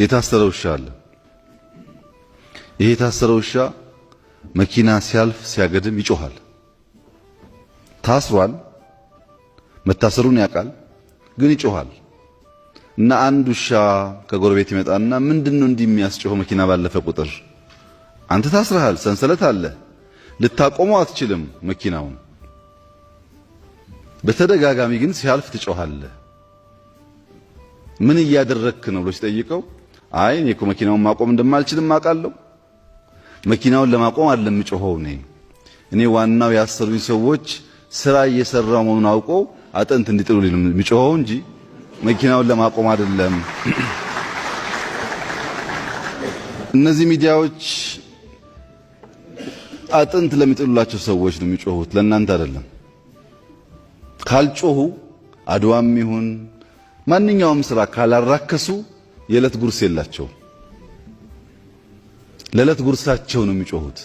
የታሰረ ውሻ አለ። ይሄ የታሰረ ውሻ መኪና ሲያልፍ ሲያገድም ይጮሃል። ታስሯል፣ መታሰሩን ያውቃል፣ ግን ይጮሃል። እና አንድ ውሻ ከጎረቤት ይመጣና ምንድነው እንዲህ የሚያስጮኸው መኪና ባለፈ ቁጥር? አንተ ታስረሃል፣ ሰንሰለት አለ፣ ልታቆመው አትችልም መኪናውን። በተደጋጋሚ ግን ሲያልፍ ትጮሃለህ። ምን እያደረግክ ነው ብሎ ሲጠይቀው አይ እኔ እኮ መኪናውን ማቆም እንደማልችልም አውቃለሁ። መኪናውን ለማቆም አይደለም የምጮኸው፣ እኔ ዋናው ያሰሩኝ ሰዎች ስራ እየሰራው መሆኑን አውቆ አጥንት እንዲጥሉልኝ ነው የምጮኸው እንጂ መኪናውን ለማቆም አይደለም። እነዚህ ሚዲያዎች አጥንት ለሚጥሉላቸው ሰዎች ነው የሚጮሁት፣ ለእናንተ አይደለም። ካልጮሁ አድዋም ይሁን ማንኛውም ስራ ካላራከሱ የዕለት ጉርስ የላቸው። ለዕለት ጉርሳቸው ነው የሚጮሁት።